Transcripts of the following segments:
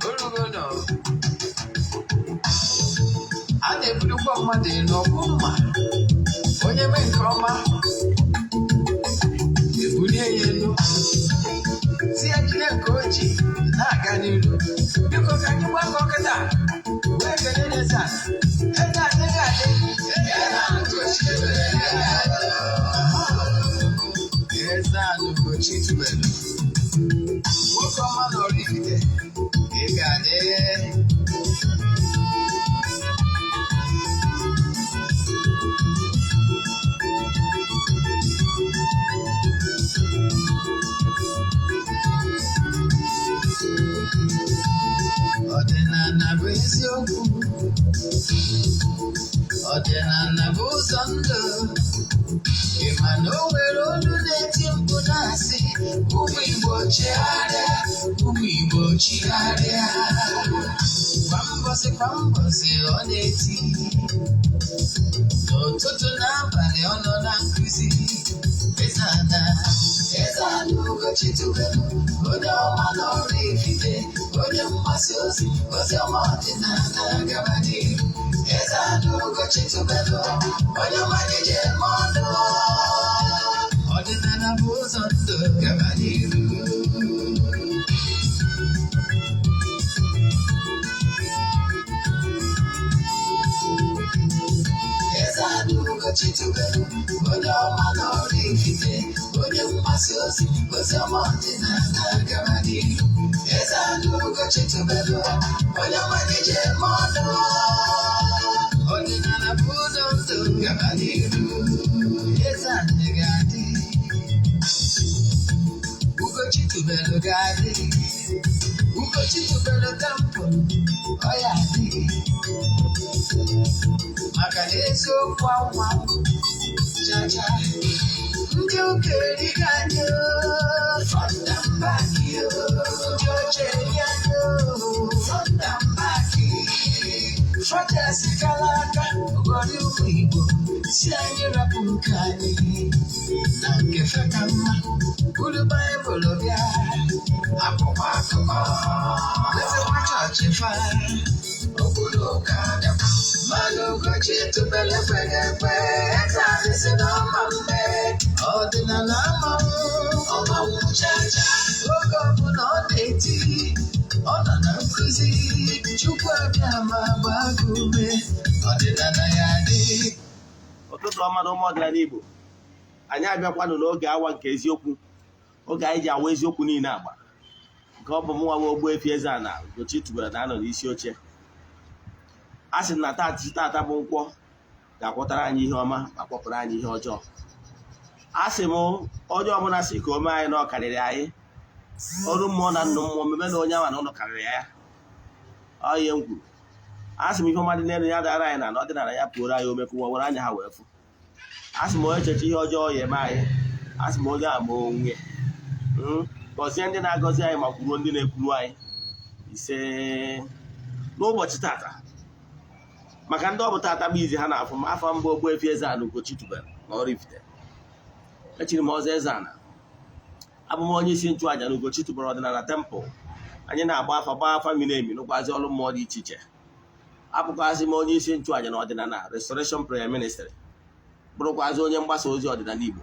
Orugo nọ. A na-ebulukwa mmadụ elu ọkwụ mma. Onye mee nke ọma, ebulie ya elu. Si ya jide nke o ji na-aga n'iru. Biko, ka anyị gbakọ kịta wee kelee eze a. Eze adịghị adị. Eze Eze-Ana Ugochi tubelu. Nwoke ọma na Oraifite, ị ga-adị. Ọdịnala bụ eziokwu. Ọdịnala bụ ụzọ ndụ. Ị ma na o nwere olu na-eti mkpu na-asị, "Ụmụ Igbo, chigharịa, ụmụ Igbo, chigharịa." Kwa mbọsị kwa mbọsị ọ na-eti, n'ụtụtụ n'abalị ọ nọ na nkụzi. Eze-Ana, Eze-Ana Ugochi tubelu, onye ọma na Oraifite, onye mgbasa ozi ozi ọma ọdịnala, gaba n'ihu. Eze-Ana Ugochi tubelu, onye ọma ji eme ọnụ. Ọdịnala bụ ụzọ ndụ, gaba n'ihu. Eze-Ana Ugochi tubelu, onye ọma na Oraifite, onye mgbasa ozi ozi ọma ọdịnala, gaba n'ihu. Eze-Ana Ugochi tubelu, onye ọma ji eme ọnụ. Ọdịnala bụ ụzọ ndụ, gaba n'ihu. Eze-Ana ga-adị, Ugochi tubelu ga-adị, Ugochi tubelu temple ọ ya adị, maka na eziokwu anwa chacha. Ndị ụka erighị anyị front and back, ndị ọcha eri anyị front and back. Fọdụ aka ụgọdị ụmụ Igbo si anyị rapụ nke anyị na nke fe ka mma. Buru Baịbụl bịa, akwụkwọ akụkọ, letekwa chọọchị fa okpuru ụka dịkwa mmanụ. Ugochi tubelu ekweghị ekwe. Eze anyị si na ọma mme ọdịnala amanwụ ọmanwụ chacha. Oge ọbụla ọ na-eti, ọ nọ na nkụzi. Chukwu abịa ma gbaa gị ume. Ọdịnala ya dị. Ụtụtụ ọma na ụmụ ọdịnala Igbo. Anyị abịakwanụ n'oge awa nke eziokwu, oge anyị ji awa eziokwu niile agba. Nke ọ bụ mụnwa bụ Ogbuefi Eze-Ana Ugochi tubelu na-anọ n'isi oche. A sị na tata tata bụ nkwọ ga-akwọtara anyị ihe ọma ma kwọpụrụ anyị ihe ọjọọ. A sị m, onye ọbụla sị ka o mee anyị na ọ karịrị anyị, ọrụ mmụọ na nnụ mmụọ mebe na onye ahụ na ụlọ karịrị ya. Ọ ihe m kwuru. A sị m, ihe ọma dị n'elu ya dara anyị na ọdịnala ya pụoro anyị omekụwa were anya ha wee fụ. A sị m, onye cheche ihe ọjọọ ya eme anyị, a sị m, onye a ma onwe gọzie ndị na-agọzi anyị ma kwuruo ndị na-ekwuru anyị. Ise. N'ụbọchị tata, maka ndị ọ bụ tata bụ izi ha na-afụ m, afọ mbụ Ogbuefi Eze-Ana Ugochi tubelu na Oraifite, echiri m ọzọ Eze-Ana. Abụ m onye isi nchụàjà na Ugochi tubelu ọdịnala temple. Anyị na-agba afa, gbaa afa miri emi, nụkwazi ọrụ mmụọ dị iche iche. Abụkwazị m onye isi nchụàjà na ọdịnala Restoration Prayer Ministry, bụrụkwazị onye mgbasa ozi ọdịnala Igbo.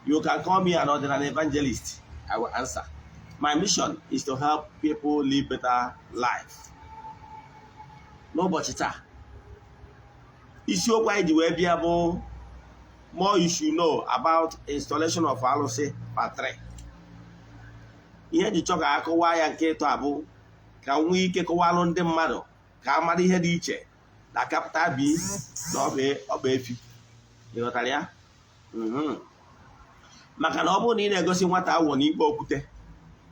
You can call me an ọdịnala evangelist, I will answer. My mission is to help people live better life. N'ụbọchị taa, isiokwu anyị ji wee bịa bụ "More you should know about installation of alụsị", part 3. Ihe eji chọ ka akọwa ya nke ịtọ abụ ka nwee ike kọwalụ ndị mmadụ ka a mara ihe dị iche na capital B na ọba efi. Ịghọtara ya? Maka na ọ bụrụ na ị na-egosi nwata awọ n'ikpe okwute,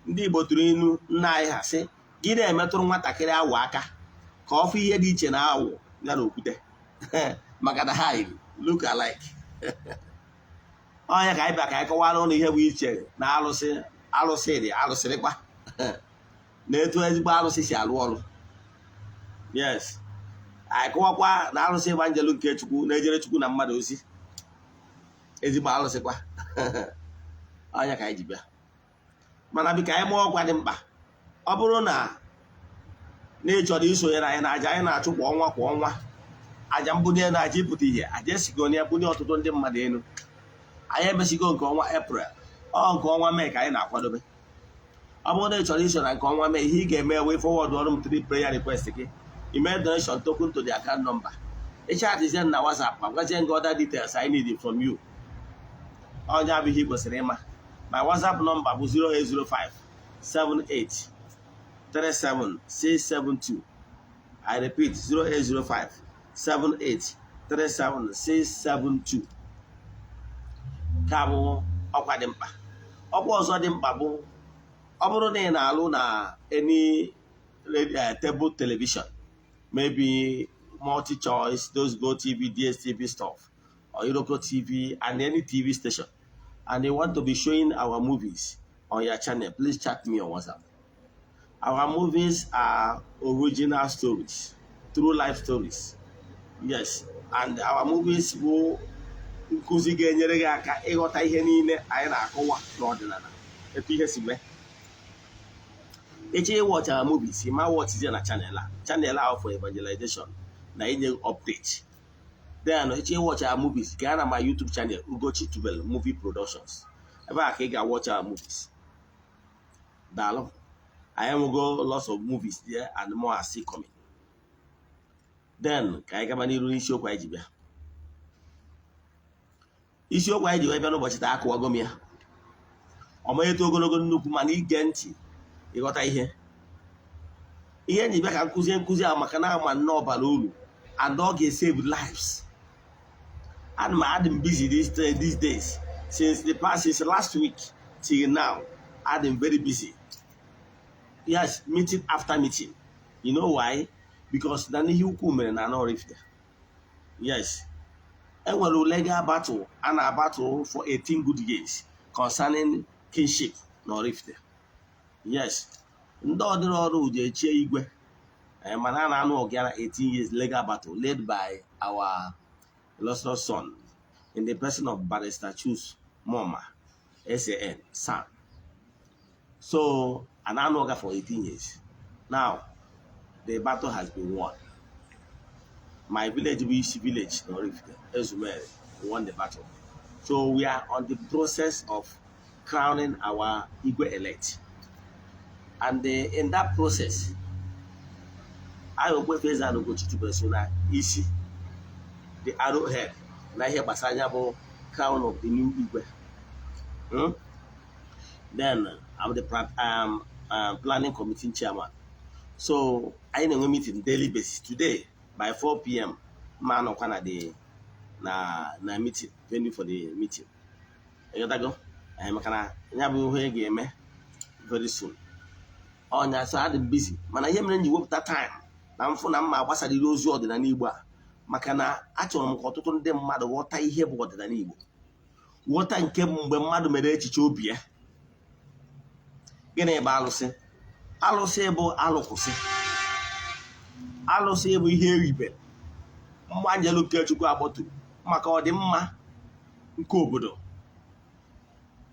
ndị Igbo tụrụ inu nna anyị ha sị gị na-emetụrụ nwatakịrị awọ aka ka ọ fụ ihe dị iche na awọ ya na okwute, maka na ha yiri, look alike. Ọnya ka anyị bịa ka anyị kọwara ụlọ ihe bụ iche na alụsị, alụsị dị, alụsịrịkwa, na etu ezigbo alụsị si alụ ọrụ. Yes, anyị kọwakwa na alụsị evangelist nke Chukwu na-ejere Chukwu na mmadụ ozi, ezigbo alụsịkwa. Ọnya ka anyị ji bịa. Mana biko, anyị maa ọkwa dị mkpa. Ọ bụrụ na Na ị chọrọ isonyere anyị na aja anyị na-achụ kwa ọnwa kwa ọnwa, aja mbunye na aja ịpụta ihe, aja esigo na ya bunye ọtụtụ ndị mmadụ elu. Anyị emesigo nke ọnwa Eprel, ọ nke ọnwa Mee ka anyị na-akwadobe. Ọ bụrụ na ị chọrọ iso na nke ọnwa Mee, ihe ị ga-eme wee forward ọrụ m three prayer request gị, email donation token to the account number, ịchatizie na WhatsApp ma gwazie gị other details I need from you. Onye abụ ihe ị kwesịrị ịma, my WhatsApp number bụ 0805 78 37 672. I repeat, 0805 78 37 672. Ka bụ ọkwa dị mkpa. Ọkwa ọzọ dị mkpa bụ, ọ bụrụ na ị na-alụ na any cable television, maybe multi-choice, those Go TV, DSTV stuff, or Iroko TV and any TV station, and you want to be showing our movies on your channel, please chat me on WhatsApp. Our movies are original stories, true life stories. Yes, and our movies will nkụzi ga-enyere gị aka ịghọta ihe niile anyị na-akọwa n'ọdịnala, etu ihe si mee. Ịchọ ịwatch our movies, ma watchzie na channel a, channel ahụ for evangelization na inye update. Then ịchọ ịwatch our movies, gaa na my YouTube channel, Ugochi Tubelu Movie Productions. Ebe a ka ị ga-watch our movies. Daalụ. Anyị enwego lots of movies there and more are still coming. Then ka anyị gaba n'iru n'isiokwu anyị ji bịa. Isiokwu anyị ji wee bịa n'ụbọchị taa, akụwago m ya, ọ ma eto ogologo nnukwu, mana ige ntị ịghọta ihe nji bịa ka nkụzie nkụzi ahụ, maka na ama nnọọ bara uru and ọ ga-save lives. Ana m adị m busy these days, since last week till now. Adị m very busy, yes, meeting after meeting. You know why? Because na ihe ukwu mere na Oraifite. Yes, enwere legal battle a na-abattle for 18 good years concerning kingship na Oraifite. Yes, ndị ọdịrị ọrụ ji echie igwe, mana a na-anụ ọgụ ya na 18 years legal battle led by our illustrious son in the person of Barrister Chus Moma SAN SAN. So a na-anụ ọga for 18 years. Now the battle has been won. My village bụ isi village na Oraifite, Ezumere, won the battle. So we are on the process of crowning our Igwe elect, and in that process, anyị Ogbuefi Eze-Ana Ugochi Tubelu so na isi, the arrowhead na ihe gbasara ya bụ crown of the new Igwe. Then I'm the planning committee chairman, so anyị na-enwe meeting daily basis. Today by 4 p.m. ma anọkwa na the na meeting venue for the meeting. Ịghọtago? Maka na ya bụ ihe ga-eme very soon. Ọnya, so adị m busy, mana ihe mere m ji wepụta time na mfụ na mma gbasarịrị ozi ọdịnala Igbo a, maka na achọrọ m ka ọtụtụ ndị mmadụ ghọta ihe bụ ọdịnala Igbo, ghọta nke bụ mgbe mmadụ mere echiche obi ya. Gịnị bụ alụsị? Alụsị bụ alụkwụsị. Alụsị bụ ihe eribere mgbanjelu nke Chukwu akpọturu maka ọdịmma nke obodo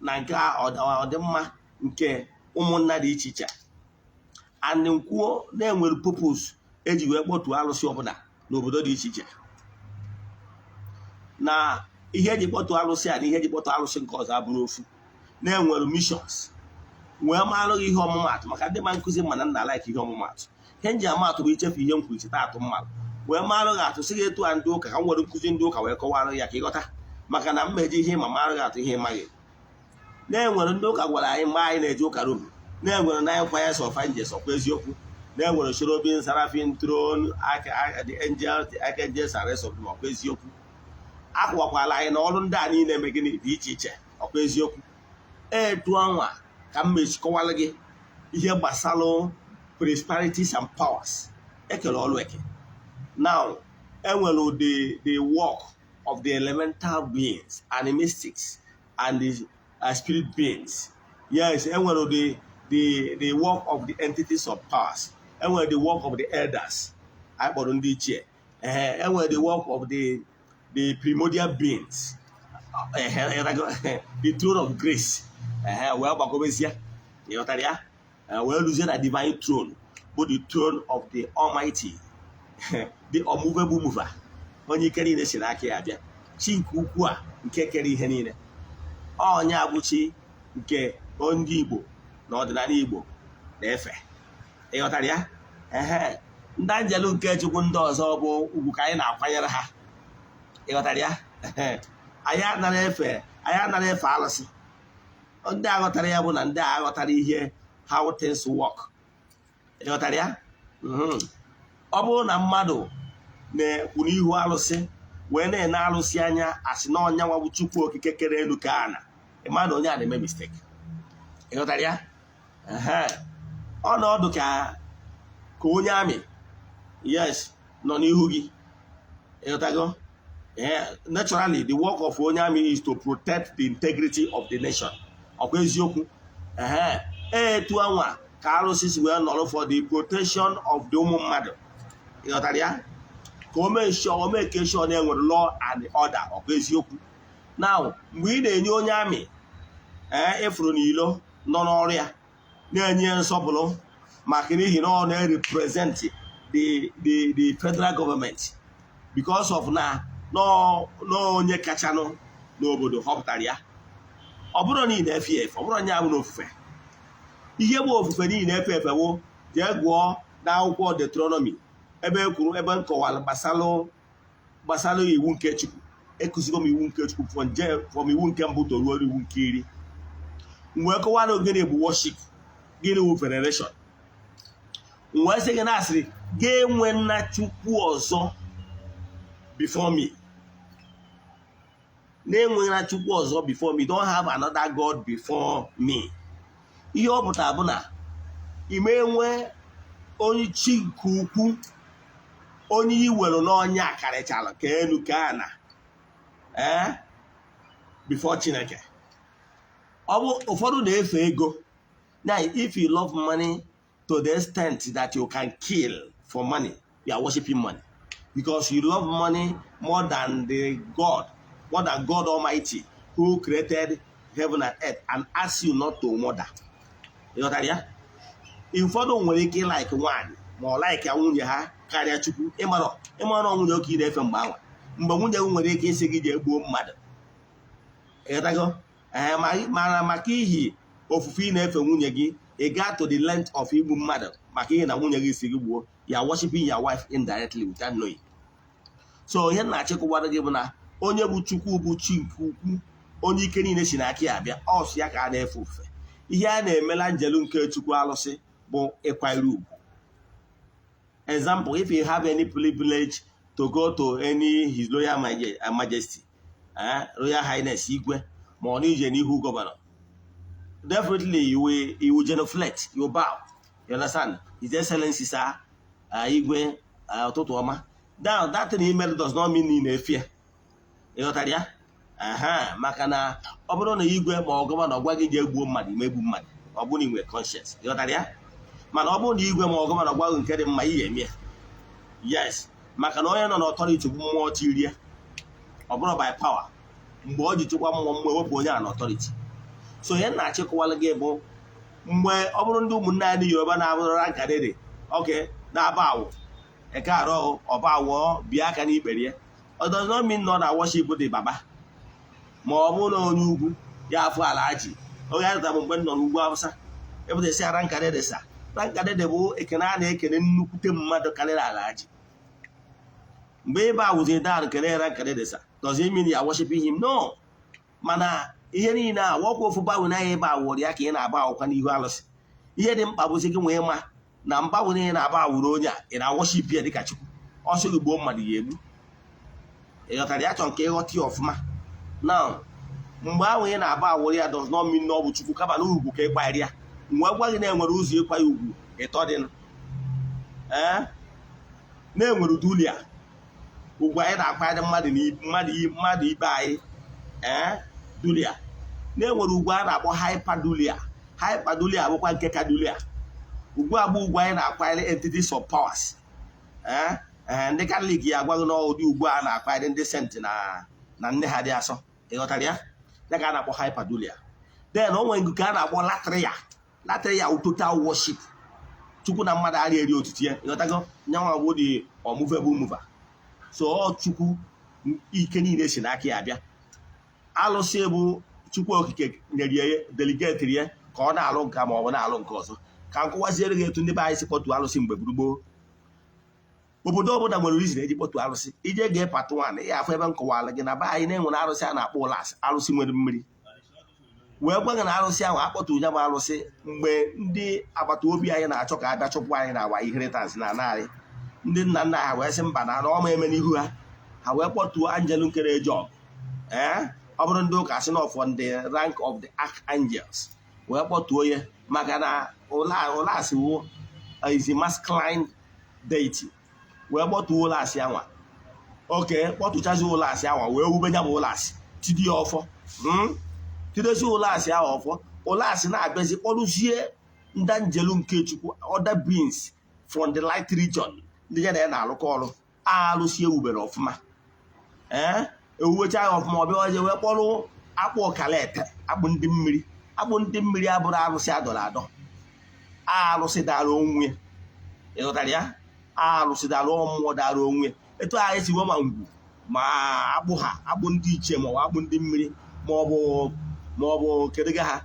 na nke ọdịmma nke ụmụnna dị iche iche. And nkwuo na-enwere purpose eji wee kpọtuo alụsị ọbụla n'obodo dị iche iche, na ihe eji kpọtuo alụsị a na ihe eji kpọtuo alụsị nke ọzọ abụrụ ofu, na-enwere missions. Wee marụ gị ihe ọmụmatụ, maka ndị ma nkụzi mana nna like ihe ọmụmatụ. Ihe nji ama atụ bụ ichefu ihe m kwuru, cheta atụ mmadụ wee marụ gị atụ, sị gị etu a ndị ụka, ka m nwere nkụzi ndị ụka wee kọwara ya ka ịghọta, maka na mmeji ihe ma marụ gị atụ ihe ịmaghị. Na-enwere ndị ụka gwara anyị mgbe anyị na-eje ụka Rom, na-enwere nine choirs of angels. Ọkwa eziokwu? Na-enwere cherubim, seraphim, throne, the angels, the archangels and rest of them. Ọkwa eziokwu? Akwụwakwala anyị na ọrụ ndị a niile eme gịnị dị iche iche. Ọkwa eziokwu? Etu anwa ka m mechi kọwara gị ihe gbasara principalities and powers. Ekere ọrụ eke. Now, enwere the work of the elemental beings, animistics and the spirit beings. Yes, enwere the work of the entities of powers, enwere the work of the elders anyị kpọrọ ndị ichie, ee, enwere the work of the primordial beings, the throne of grace, wee gbagobezie, ịghọtara ya, wee luzie na divine throne. Bụ the throne of the Almighty, the unmovable mover, onye ike niile si n'aka ya abịa, chi nke ukwu a nke kere ihe niile. Onye bụ chi nke ndị Igbo na ọdịnala Igbo na-efe. Ịghọtara ya? Ehe, ndị anjelu nke Chukwu ndị ọzọ bụ ugwu ka anyị na-akwanyere ha. Ịghọtara ya? Ehe. Anyị anaghị efe alụsị. Ndị aghọtara ya bụ na ndị a aghọtara ihe, how things work. Ịghọtara ya? Ọ bụrụ na mmadụ na-ekwu n'ihu alụsị wee na-ene alụsị anya, asị na ọnya nwa bụ Chukwu Okike kere elu ka ana, ịma na onye a na-eme mistake. Ịghọtara ya? Ehe. Ọnọdụ ka onye amị, yes, nọ n'ihu gị. Ịghọtago? Naturally, the work of onye army is to protect the integrity of the nation. Ọkwa eziokwu? Ehe, etu anwa ka arụsị si wee nọrọ for the protection of the ụmụ mmadụ. Ịghọtara ya? Ka o mee sure, o mee sure na enwere law and order. Ọkwa eziokwu? Now, mgbe ị na-enye onye amị ee ịfụrụ n'ilo nọ n'ọrụ ya, na-enye nsọpụrụ maka n'ihi na ọ na-represent the federal government, because of na onye kachanụ n'obodo họpụtara ya, ọ bụrụ na ị na-efe efe, ọ bụrụ onye abụ n'ofufe. Ihe bụ ofufe niile na-efe efe bụ, jee gụọ n'akwụkwọ Deuteronomy ebe e kwuru, ebe m kọwara gbasalụ iwu nke Chukwu. Ekụzigo m iwu nke Chukwu from iwu nke mbụ toruo iwu nke 10. M wee kọwara gịnị bụ worship, gịnị bụ veneration. M wee sị gị na asịrị ga-enwe nna Chukwu ọzọ before me, na-enweghị na Chukwu ọzọ before me. Don't have another God before me. Ihe ọ pụtara bụ na ime enwe onye chi nke ukwu, onye iwere n'ọnya karịchara ka elu ka ana ee before Chineke. Ọ bụ ụfọdụ na-efe ego. Now, if you love money to the extent that you can kill for money, you are worshiping money, because you love money more than the God, more than God Almighty who created heaven and earth and ask you not to murder. Ịghọtara ya? Ụfọdụ nwere ike ịlike nwaanyị ma ọ like nwunye ha karịa Chukwu. Ịmara nwunye oke ị na-efe mgbe anwa, mgbe nwunye gị nwere ike isi gị jee gbuo mmadụ. Ịghọtago? Ee, mana maka ihi ofufe ị na-efe nwunye gị, ị gaa to the length of igbu mmadụ maka ihe na nwunye gị si gị gbuo. You are worshiping your wife indirectly without knowing. So ihe m na-achịkọwara gị bụ na onye bụ Chukwu bụ chi nke ukwu, onye ike niile si n'aka ya abịa, ọsụ ya ka a na-efe ofufe. Ihe a na-emela njelu nke Chukwu, alụsị, bụ ịkwanyere ugwu. Example, if you have any privilege to go to any His Royal Majesty, Royal Highness Igwe, ma ọ na ije n'ihu governor, definitely you will genuflect, you will bow. You understand? "His Excellency Sir, Igwe, ụtụtụ ọma." Now, that thing email does not mean ị na-efe ya. Ịghọtara ya? Aha, maka na ọ bụrụ na igwe ma ọ governor gwa gị jee gbuo mmadụ, imegbu mmadụ, ọ bụrụ na ị nwere conscience. Ịghọtara ya? Mana ọ bụrụ na igwe ma ọ governor gwa gị nke dị mma, ihe eme ya. Yes, maka na onye nọ n'authority bụ mmụọ tirie, ọ bụrụ by power. Mgbe ọ ji chịkwa mmụọ, mmụọ ewepụ onye a n'authority. So ihe m na-achịkọwala gị bụ, mgbe ọ bụrụ ndị ụmụnne anyị Yoruba na-abụrụra nkadịrị oke na-aba awụ eke arụ ọba awụọ bịa aka n'ikpere ya, ọ does not mean na ọ na-worship the baba. Ma ọ bụrụ na onye ugwu ya afụ ala ji oge a zụtara m mgbe m nọ n'ugwu Awụsa, epụta esi ara nkadịrị sa rankadịrị bụ ekene a na-ekene nnukwute mmadụ karịrị ala ji. Mgbe ebe a wụzi down kene rankadịrị sa, does it mean you are worshiping him? No. Mana ihe niile a wakwa ofu gbanwe na ebe a wụrụ ya ka ị na-agba akwụkwọ n'ihu alụsị. Ihe dị mkpa bụzi gị nwee ma na mgbanwe niile na-agba awụrụ onye a ị na-worship ya dịka Chukwu. Ọsọ gị gbuo mmadụ, ya egbu. Ị ghọtara ya? Chọrọ ka ịghọta ya ọfụma. Now, mgbe ahụ ị na-agba awụrụ ya does not mean na ọ bụ Chukwu, kama na ugwu ka ị kwanyere ya. Mgbe gwa gị na-enwere ụzọ ịkwa ya ugwu ịtọ dị, ee, na-enwere dulia ugwu anyị na-akwanyere mmadụ na mmadụ ibe anyị, ee, dulia na-enwere ugwu a na-akpọ hyperdulia. Hyperdulia bụkwa nke ka dulia ugwu agba ugwu anyị na-akwanyere entities of powers. Ee ee, ndị Katọlik ya agwaghị na ụdị ugwu a na-akwanyere ndị saint na nne ha dị asọ. Ịghọtara ya? Ya ka a na-akpọ hyperdulia. Then o nwere nke a na-akpọ latria. Latria wụ total worship. Chukwu na mmadụ arịa eri otiti ya. Ịghọtago? Nyanwa bụ the unmovable mover. So ọ Chukwu ike niile si n'aka ya abịa. Alụsị bụ Chukwu Okike nyere ya, delegatiri ya ka ọ na-alụ nka ma ọ bụ na-alụ nke ọzọ. Ka m kọwaziere gị etu ndị be anyị si kpọtuo alụsị mgbe gburugburu. Obodo ọbụla nwere reason eji kpọtuo alụsị. Ije gee part 1 ya, afọ ebe m kọwara gị na be anyị na-enwere arụsị a na-akpọ ụlasị, arụsị nwere mmiri, wee gwa gị na arụsị ahụ akpọtụ ya bụ arụsị mgbe ndị agbata obi anyị na-achọ ka abịa chụpụ anyị na awa inheritance na narị ndị nna nna ha, wee sị mba, na ana ọma eme n'ihu ha. Ha wee kpọtuo anjelu nkere eji ọgụ. Ee, ọ bụrụ ndị ụka sị na from the rank of the archangels, wee kpọtuo ya, maka na ụlasị wụ is a masculine deity. Wee kpọtuo ụlasị anwa oke kpọtụchazi ụlasị anwa, wee wube ya bụ ụlasị, tidi ya ọfọ, Tidezi ụlasị ahụ ọfọ, ụlasị na-abịazi kpọrụzie ndị njelu nke Chukwu, other beings from the light region, ndị ya na ya na-arụkọ ọrụ. Alụsị ewubere ọfụma, ee, ewuwecha ya ọfụma, ọbịa ọjọọ wee kpọrọ akpụ ọkalete, akpụ ndị mmiri. Akpụ ndị mmiri abụrụ arụsị adọrọ adọ, arụsị dara onwe. Ịghọtara ya? Arụsị dara, mmụọ dara onwe. Etu anyị si wee ma ngwu ma akpụ ha, akpụ ndị ichie ma ọ bụ akpụ ndị mmiri ma ọ bụ kedụga ha,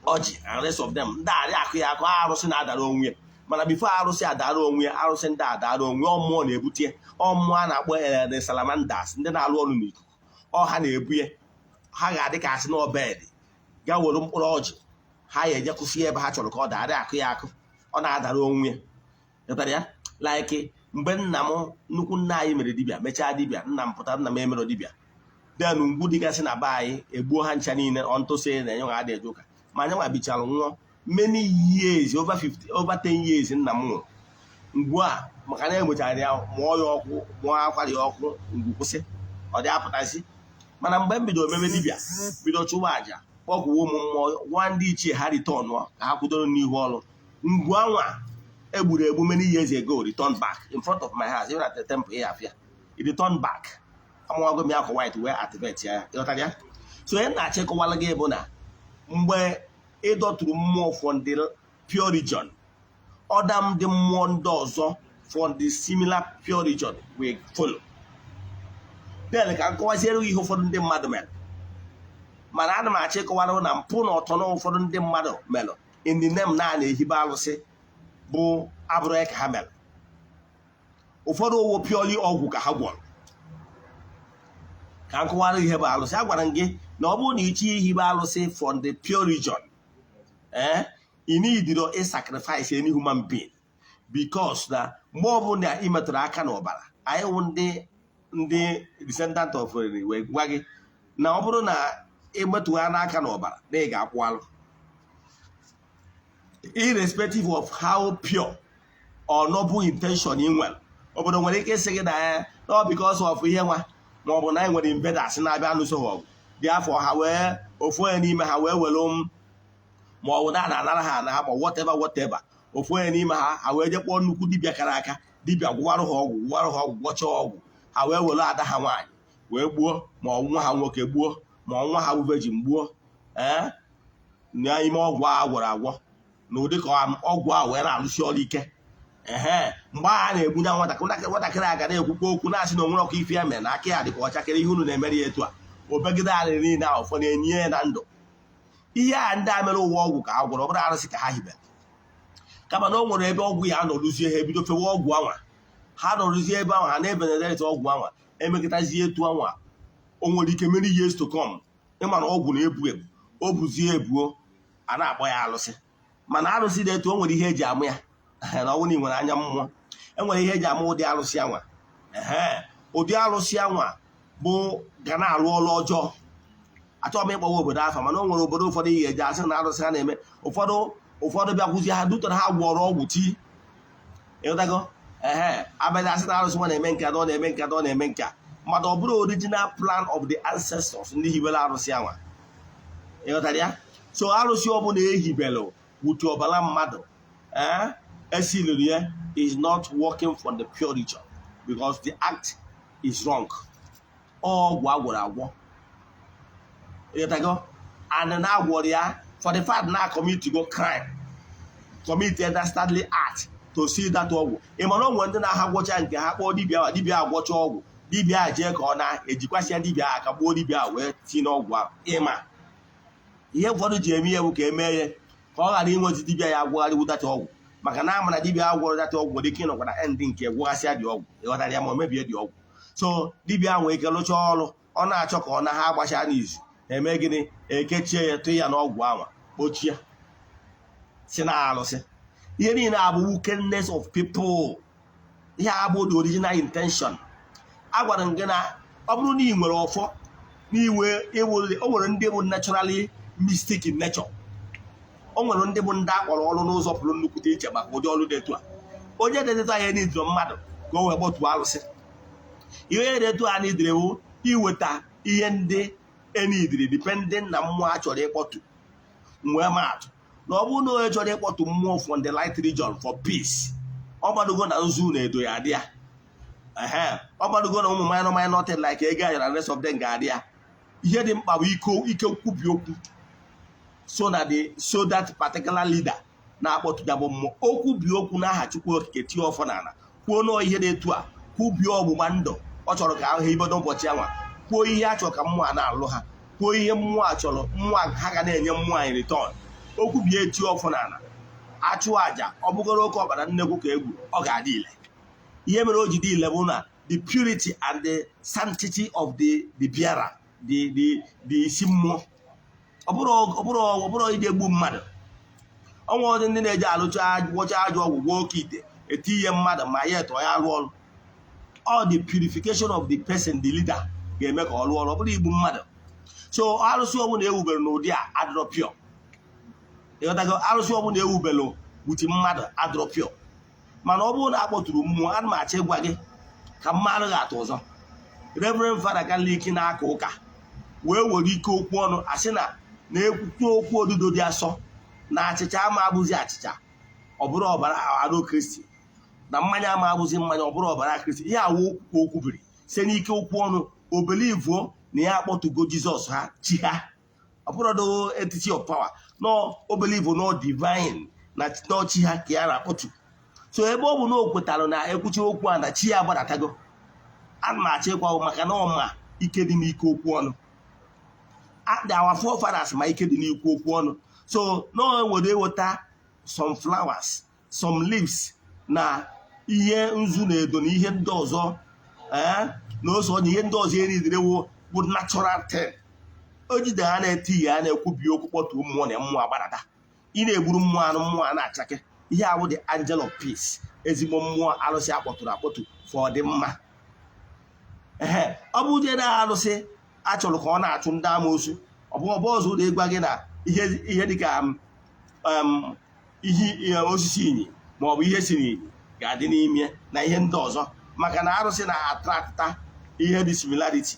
ọjị and rest of them, ndị arị akụ ya akụ, arụsị na-adara onwe ya. Mana before arụsị adara onwe ya, arụsị ndị adara onwe, ọmmụọ na-ebute ọmmụọ a na-akpọ the salamanders, ndị na-alụ ọrụ n'ikuku. Ọ ha na-ebu ya. Ha ga-adị ka asị n'ọbed ga were mkpụrụ ọjị ha ya eje kwụsị ebe ha chọrọ ka ọ darị akụ ya akụ, ọ na-adara onwe ya. Ghọtara ya? Like mgbe nna m, nnukwu nna anyị mere dibịa, mechaa dibịa, nna m pụta, nna m emere dibịa, then ngwu dịgasị na be anyị egbuo ha ncha niile. Ọntụsị na enye nwa adị eje ụka, ma anyị nwa bichara nwụọ many years, over 50, over 10 years nna m nwụrụ. Ngwu a, maka na enwechara ya, mụọ ya ọkụ, mụọ akwara ya ọkụ, ngwu kwụsị, ọ dị apụtasị. Mana mgbe m bidoro mebe dibịa, bido chụwa àjà, kpọkwuo ụmụ mmụọ, gwa ndị ichie ha return ka ha kwudoro n'ihu ọrụ, ngwu anwa egburu egbu many years ago return back in front of my house, even at the temple ya afịa. It return back. Amụwago m ya akwa white wee activate ya. Ịghọtara ya? So ihe na-achọ ịkọwara gị bụ na mgbe ị dọtụrụ mmụọ from the pure region, other ndị mmụọ ndị ọzọ from the similar pure region will follow. Then ka m kọwaziere gị ihe ụfọdụ ndị mmadụ mere. Mana ana m achọ ịkọwara na mpụ na ọtọ na ụfọdụ ndị mmadụ mere in the name na a na-ehibe alụsị bụ abụrụ ya ka ha mere. Ụfọdụ owo purely ọgwụ ka ha gwọrọ. Ka m kọwara ihe bụ alụsị. A gwara m gị na ọ bụrụ na ịchọ ihibe alụsị from the pure region, you need to sacrifice any human being, because na mgbe ọbụla ị metụrụ aka n'ọbara, anyị wụ ndị descendant of Eri, wee gwa gị na ọ bụrụ na ị metụ ha n'aka n'ọbara, na ị ga-akwụ alụ, irrespective of how pure or noble intention ị nwere. Obodo nwere ike ịsị gị na ya na because of ihe nwa, ma ọ bụ na anyị nwere invaders na-abịa alụso ha ọgụ dị afọ, ha wee ofu onye n'ime ha wee were m, ma ọ bụ na a na-anara ha ana ha, ma whatever whatever, ofu onye n'ime ha, ha wee jee kpọọ nnukwu dibịa kara aka, dibịa gwụwarụ ha ọgwụ, gwụwarụ ha ọgwụ, gwọchaa ọgwụ, ha wee were ada ha nwaanyị wee gbuo, ma ọ nwa ha nwoke gbuo, ma ọ nwa ha bụ virgin gbuo, ee, n'ime ọgwụ a gwọrọ agwọ na ụdị ka ọgwụ a wee na-alụsi ọrụ ike. Ehe, mgbe a na-egbu na nwatakịrị, nwatakịrị a ga na-ekwukwa okwu na-asị na onwere ọkụ ife ya mere na aka ya dịka ọchakịrị. Ihe unu na-emere ya etu a, obegide arịrị niile ahụ, ụfọdụ enye ya na ndụ. Ihe a ndị a mere ụwa ọgwụ ka a gwọrọ, ọ bụrụ arụsị ka ha hibere, kama na o nwere ebe ọgwụ ya nọrụzie, ha ebido fewe ọgwụ anwa. Ha nọrụzie ebe ahụ, ha na-ebenerate ọgwụ anwa, emekọtazie etu anwa. O nwere ike many years to come, ịma na ọgwụ na-ebu ebu, o buzie ebuo, a na-akpọ ya alụsị. Mana arụsị dị etu o nwere ihe eji amụ ya, na ọ bụrụ na ị nwere anya mmụọ, enwere ihe eji ama ụdị arụsị anwa. Ehe, ụdị arụsị anwa bụ ga na-arụ ọrụ ọjọọ. Achọghị m ịkpọwa obodo afa, mana o nwere obodo ụfọdụ ihe eji asị na arụsị ha na-eme. Ụfọdụ bịakwuzie, ha dutere, ha gwọrọ ọgwụ tii. Ịghọtago? Ehe, abịaghị asị na arụsị nwa na-eme nke a, na ọ na-eme nke a, na ọ na-eme nke a, mana ọ bụrụ original plan of the ancestors ndị hibere arụsị anwa. Ịghọtara ya? So arụsị ọbụla ehibelu wutu ọbara mmadụ, ee, esiliri ya, is not working for the pure region, because the act is wrong. Ọgwụ agwọrọ agwọ. Ịghọtago? And na agwọrọ ya for the fact na commit go crime. Commit dastardly act to see that ọgwụ. Ị mara onwe ndị na-aha gwọcha nke ha, kpọọ dibịa ahụ, dibịa agwọcha ọgwụ, dibịa a jee ka ọ na-ejikwasị dibịa ahụ aka gbuo dibịa ahụ wee tinye n'ọgwụ ahụ. Ịma ihe ụfọdụ ji eme ihe bụ ka emee ya ka ọ ghara inwezi dibịa ya agwọgharị wudata ọgwụ, maka na ama na dibịa agwọrọ data ọgwụ nwere ike ịnọkwa na ndị nke gwọghasịa dị ọgwụ, ịghọtara ya, ma o mebie dị ọgwụ. So dibịa ahụ nwere ike lụchaa ọrụ ọ na-achọ ka ọ na ha agbacha n'izu, eme gịnị? Ekechie ya, tụ ya n'ọgwụ anwa, kpochie, si na arụsị. Ihe niile abụ wickedness of people. Ihe abụ the original intention. A gwara m gị na ọ bụrụ na ị nwere ọfọ n'iwe, o nwere ndị bụ naturally mystic in nature, o nwere ndị bụ ndị akpọrọ ọrụ n'ụzọ pụrụ nnukwute iche maka ụdị ọrụ dị etu a. Onye dị etu anya n'idiro mmadụ ka o wee kpọtuo arụsị. Ihe dị etu a n'idire bụ iweta ihe ndị enidiri depending na mmụọ a chọrọ ịkpọtu. Nwee maatụ na ọ bụrụ na onye chọrọ ịkpọtu mmụọ from the light region for peace, ọ gbadogo na nzu na edo ya adị ya, ehe, ọ gbadogo na ụmụ minor minor thing like ego ayọrọ and rest of them ga-adị ya. Ihe dị mkpa bụ ike ike nkwubi okwu, so na the so that particular leader na-akpọtụ ya bụ mmụọ, okwu bi okwu n'aha Chukwu Okike, tie ọfọ n'ala, kwuo nọọ ihe dị etu a, kwubie ọgbụgba ndụ ọ chọrọ ka ahụ ibedo ụbọchị anwa, kwuo ihe a chọrọ ka mmụọ a na-alụ ha, kwuo ihe mmụọ a chọrọ, mmụọ ha ga na-enye mmụọ anyị return. Okwu bie, tie ọfọ n'ala, achụ àjà, ọ bụgoro oke ọkpara nnekwu ka egwu, ọ ga-adị ile. Ihe mere o ji dị ile bụ na the purity and the sanctity of the bearer, the isi mmụọ. Ọ bụrụ ije egbu mmadụ. Ọnwa ọdị ndị na-eji alụcha gwọcha ajọ ọgwụ, gwọọ oke ite, eti ihe mmadụ ma ya eto ya arụ ọrụ. All the purification of the person, the leader, ga-eme ka ọ rụọ ọrụ. Ọ bụrụ igbu mmadụ. So arụsị ọbụla ewubere n'ụdị a adịrọ pure, ịghọtago? Arụsị ọbụla ewubere wuti mmadụ adịrọ pure. Mana ọ bụrụ na akpọtụrụ mmụọ, ana m achọ ịgwa gị ka mmadụ ga-atụ ọzọ. Reverend Father Katọlik na-aka ụka wee were ike okwu ọnụ asị na na-ekwukwu okwu odudo dị asọ na achịcha ama abụzi achịcha, ọ bụrụ ọbara arụ Kristi, na mmanya ama abụzi mmanya, ọ bụrụ ọbara Kristi. Ihe awụ okwu okwu biri site n'ike okwu ọnụ. Obelivuo na ya akpọtugo Jizọs ha, chi ha, ọ bụrọdo entity of power no obelivu no divine na n'ọchị ha ka ya na-akpọtu. So ebe ọ bụ na o kwetara na ekwuchi okwu a na chi ya agbadatago, ana m achọ ịkwa maka na ọma ike dị n'ike okwu ọnụ. Our forefathers ma ike dị n'ikwu okwu ọnụ. So na o nwere eweta some flowers, some leaves, na ihe nzu na edo na ihe ndị ọzọ, ee, na ose na ihe ndị ọzọ eridere bụ natural thing. O jide ha na-eti ya, na-ekwubi okwu, kpọtuo mmụọ na mmụọ agbadata. Ị na-egburu mmụọ anụ, mmụọ a na-achake. Ihe awụ the angel of peace, ezigbo mmụọ arụsị akpọtụrụ akpọtụ for ọdịmma. Ehe, ọ bụ ụdị na arụsị a chọrọ ka ọ na-achụ ndị amoosu. Ọ bụ ọbụ ọzọ ụlọ ịgwa gị na ihe ihe dịka ihe osisi inyi ma ọ bụ ihe si n'inyi ga-adị n'ime na ihe ndị ọzọ, maka na arụsị na-attracta ihe dị similarity.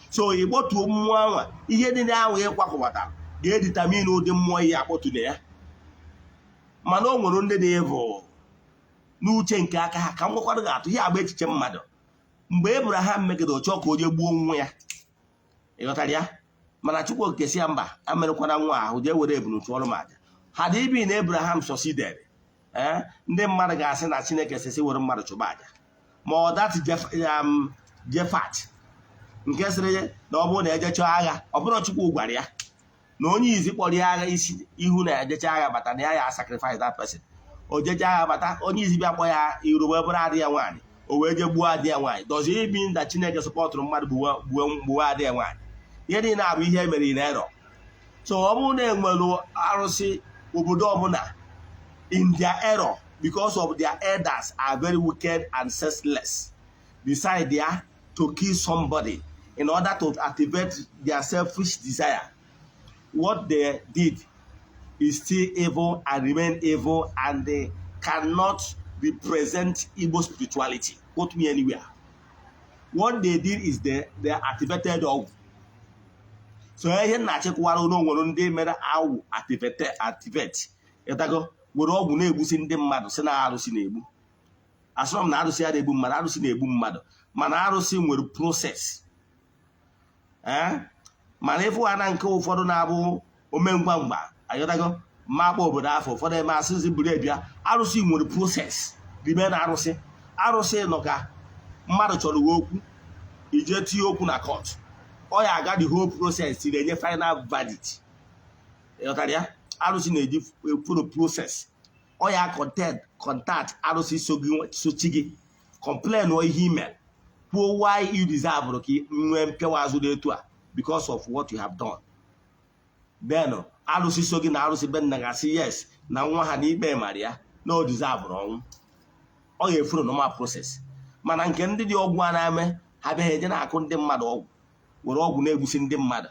So ịkpọtuo mmụọ anwa, ihe dị n'ahụ ịkwakọbata ga-edetermine ụdị mmụọ ihe akpọtu na ya. Mana o nwere ndị dị evil n'uche nke aka ha. Ka m gwakwado gị atụ ihe agba echiche mmadụ. Mgbe Abraham megide chọọ ka o jee gbuo nwa ya, ịghọtara ya, mana Chukwu Okike si ya mba, amerụkwana nwa ahụ, jee were ebunu chụọrọ m aja. Ha dị ibi na Abraham succeeded, ee, ndị mmadụ ga-asị na Chineke sisi were mmadụ chụba aja. Ma ọ that Jefat nke sịrị na ọ bụrụ na ejechaa agha, ọ bụrụ Chukwu gwara ya na onye izi kpọrọ ya agha isi ihu na ejecha agha bata na ya ya sacrifice that person. O jecha agha bata, onye izi bịa kpọ ya iru wee bụrụ adị ya nwaanyị, o wee jee gbuo adị ya nwaanyị. Does it mean that Chineke supportụrụ mmadụ gbuwe adị ya nwaanyị? Ihe niile abụ ihe e mere in error. So ọ bụrụ na enwere arụsị obodo ọbụla in their error, because of their elders are very wicked and senseless, decide there to kill somebody in order to activate their selfish desire, what they did is still evil and remain evil, and they cannot represent Igbo spirituality. Quote me anywhere. What they did is they activated ọgwụ. So ihe nna achịkwara na onwere ndị mere awụ activate, ịtago, were ọgwụ na-egbusi ndị mmadụ, si na arụsị na-egbu. Asọrọ m na arụsị ya na-egbu mmadụ. Arụsị na-egbu mmadụ, mana arụsị nwere process, ee, mana ịfụ ha na nke ụfọdụ na-abụ ome ngwa ngwa, ayọtago. Mma akpọ obodo afọ ụfọdụ eme asịzi buru ebịa. Arụsị nwere process rime na arụsị. Arụsị nọ ka mmadụ chọrọ uwe okwu, ije tinye okwu na court, ọ ya aga the whole process tiri enye final verdict. Ịghọtara ya? Arụsị na-eji follow process. Ọ ya contact arụsị so gị, sochi gị, complain o ihe email, kwuo why you deserve ka ị nwee mpịawa azụ dị etu a because of what you have done. Then arụsị so gị na arụsị be nna ga-asị yes, na nwa ha na ikpe mara ya, na o deserve ọnwụ. Ọ ga-efuru normal process. Mana nke ndị dị ọgwụ a na-eme, ha bịa, ha eje na-akụ ndị mmadụ ọgwụ, were ọgwụ na-egbusi ndị mmadụ.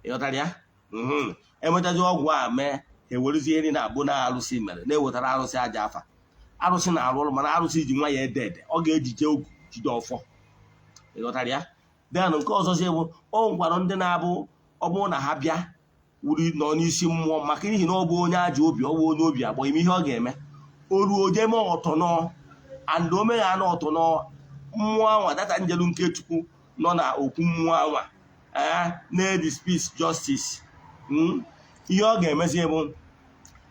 Ịghọtara ya? Emetazi ọgwụ a mee, ha ewerezie ihe na-abụ na arụsị mere, na-ewetara arụsị aja afa. Arụsị na-arụ ọrụ, mana arụsị ji nwa ya ede ede, ọ ga-ejije ogu jide ọfọ. Ịghọtara ya? Then nke ọzọzi bụ, o nwekwara ndị na-abụ, ọ bụrụ na ha bịa wuri nọ n'isi mmụọ, maka n'ihi na ọ bụ onye ajọ obi, ọ bụ onye obi agbọ ime, ihe ọ ga-eme, o ruo jee mee ọtọnọ and o megha na ọtọnọ mmụọ anwa, data njelu nke Chukwu nọ na okwu mmụọ anwa ee na-edispense justice. Ihe ọ ga-emezi bụ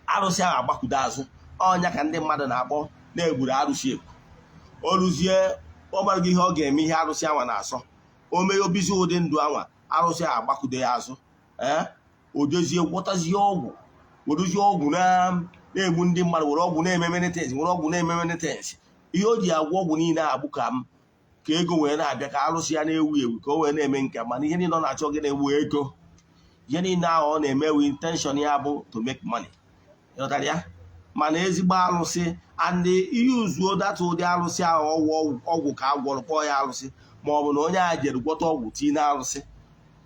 arụsị ahụ agbakudo azụ. Ọnya ka ndị mmadụ na-akpọ na-egburu arụsị egbu. O ruzie, ọ mara gị ihe ọ ga-eme, ihe arụsị anwa na-asọ, o mee obizi ụdị ndụ anwa, arụsị ahụ agbakudo ya azụ. Ee, o jezie gwọtazie ọgwụ, werezie ọgwụ na-egbu ndị mmadụ, were ọgwụ na-eme many things, were ọgwụ na-eme many things. Ihe o ji agwọ ọgwụ niile agbụ ka m ka ego wee na-abịa, ka arụsị ya na-ewu ewu, ka o wee na-eme nke. Mana ihe niile ọ na-achọ gị na-ewu ego, ihe niile ahụ ọ na-eme wu intention ya bụ to make money. Ịghọtara ya? Mana ezigbo arụsị and ihe uzuo data ụdị arụsị ahụ, ọgwụ ọgwụ ka a gwọrọ kpọọ ya arụsị, ma ọ bụ na onye a jere gwọta ọgwụ tinye na arụsị,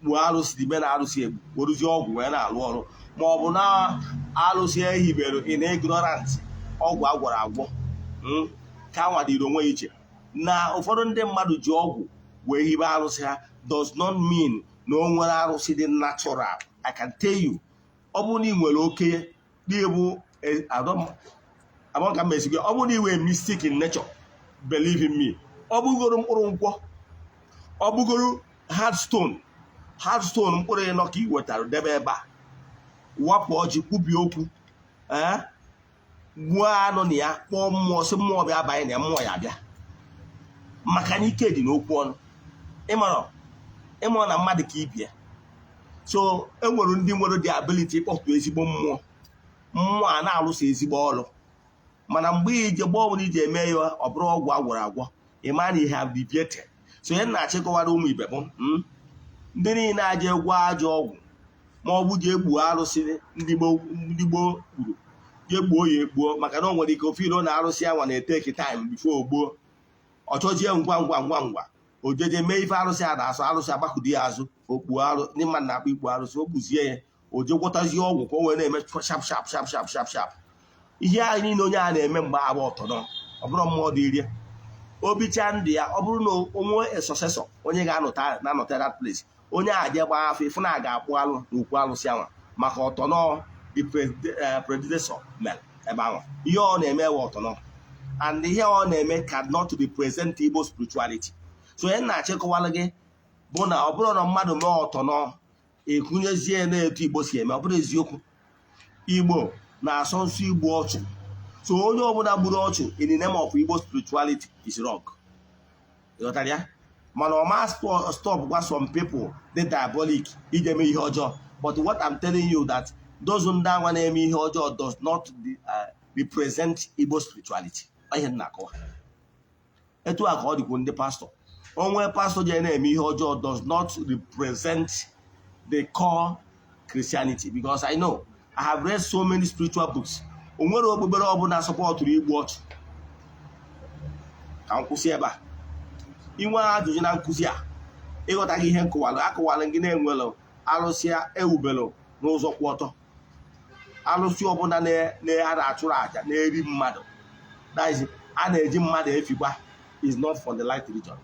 gbuo arụsị dibe na arụsị egbu, werezie ọgwụ wee na-arụ ọrụ, ma ọ bụ na arụsị ehibere in ignorant, ọgwụ agwọrọ agwọ, ka anwa dịrị onwe ya iche. Na ụfọdụ ndị mmadụ ji ọgwụ wee hibe arụsị ha does not mean na o nwere arụsị dị natural. I can tell you, ọ bụrụ na ị nwere oke n'ịbụ ka m esi gị, ọ bụrụ na ị nwere mystic in nature, believe in me, ọ bụgoro mkpụrụ nkwọ, ọ bụgoro hard stone, hard stone mkpụrụ ịnọ ka ị wetara debe ebe a, wapụ ọjị, kwubie okwu, ee, gbuo anụ na ya, kpọọ mmụọ, sị mmụọ bịa banye na ya, mmụọ ya abịa, maka na ike dị n'okwu ọnụ. Ịmara ịmara na mmadụ ka ibie. So enwere ndị nwere the ability ịkpọtụ ezigbo mmụọ, mmụọ a na-alụso ezigbo ọrụ. Mana mgbe ije gba ọbụla iji eme ya, ọ bụrụ ọgwụ agwọrọ agwọ, ị ma na ihe have deviated. So ihe na-achịkọwara ụmụ ibe bụ ndị niile aja egwu ajọ ọgwụ, ma ọ bụ ji egbuo arụsị ndị gboo kwuru ji egbuo ya egbuo, maka na o nwere ike ofe ilo na arụsị anwa na-eteki time before ogbuo. Ọ chọzie ngwa ngwa ngwa ngwa, o jeje mee ife arụsị a na-asụ, arụsị agbakụdo ya azụ, okpuo arụ ndị mmadụ na-akpọ ikpu arụsị, o kpuzie ya, o je gwọtazie ọgwụ ka o wee na-eme sharp sharp sharp sharp sharp sharp. Ihe ahụ niile onye a na-eme mgbe agba ọtọnọ, ọ bụrụ mmụọ dị rie obicha ndụ ya, ọ bụrụ na onwe successor, onye ga-anọta na-anọta that place, onye a je gbaa afọ, ịfụ na a ga-akpụ alụ n'okwu alụsị anwa, maka ọtọnọ the predecessor mere ebe ahụ. Ihe ọ na-eme wụ ọtọnọ, and ihe ọ na-eme cannot represent Igbo spirituality. So ihe na-achịkọwalụ gị bụ na ọ bụrụ na mmadụ mee ọtọnọ, ekwunyezie na-etu Igbo si eme, ọ bụrụ eziokwu. Igbo na-asọ nsọ igbu ọchụ. So onye ọbụla gburu ọchụ in the name of Igbo spirituality is wrong. Ịghọtara ya? Mana ọ ma stop gwa some people dị diabolic ije mee ihe ọjọọ. But what I'm telling you, that those ndị anwa na-eme ihe ọjọọ does not represent Igbo spirituality. Ihe m na-akọwa etu a ka ọ dịkwu ndị pastọ. Onwe pastọ je na-eme ihe ọjọọ does not represent the core Christianity, because I know, I have read so many spiritual books. O nwere okpukpere ọbụla supportụrụ igbu ọchụ. Ka m kwụsị ebe a. Inwe ajụjụ na nkụzi a, ịghọtaghị ihe nkụwalụ akụwalụ gị, na-enwelụ arụsị ewubelụ n'ụzọ kwụ ọtọ, arụsị ọbụla na-ara achụrụ àjà na-eri mmadụ, that is, a na-eji mmadụ efikwa, is not for the light religion.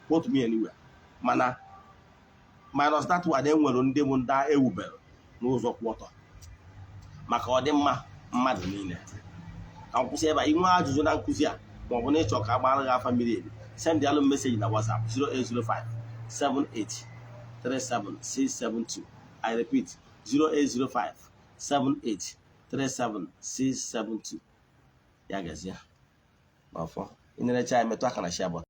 Quote me anywhere. Mana minus that one, enwere ndị bụ ndị ewubere n'ụzọ kwụ ọtọ maka ọdịmma mmadụ niile. Ka m kwụsị ebe a. Inwe ajụjụ na nkụzi a, ma ọ bụ na ịchọ ka a gbara gị afa miri emi, send alụ message na WhatsApp 0805 78 37672. I repeat, 0805 78. 37672. Ya gazie n'ọfọ. Ị na-erecha anyị, metụ aka na share button.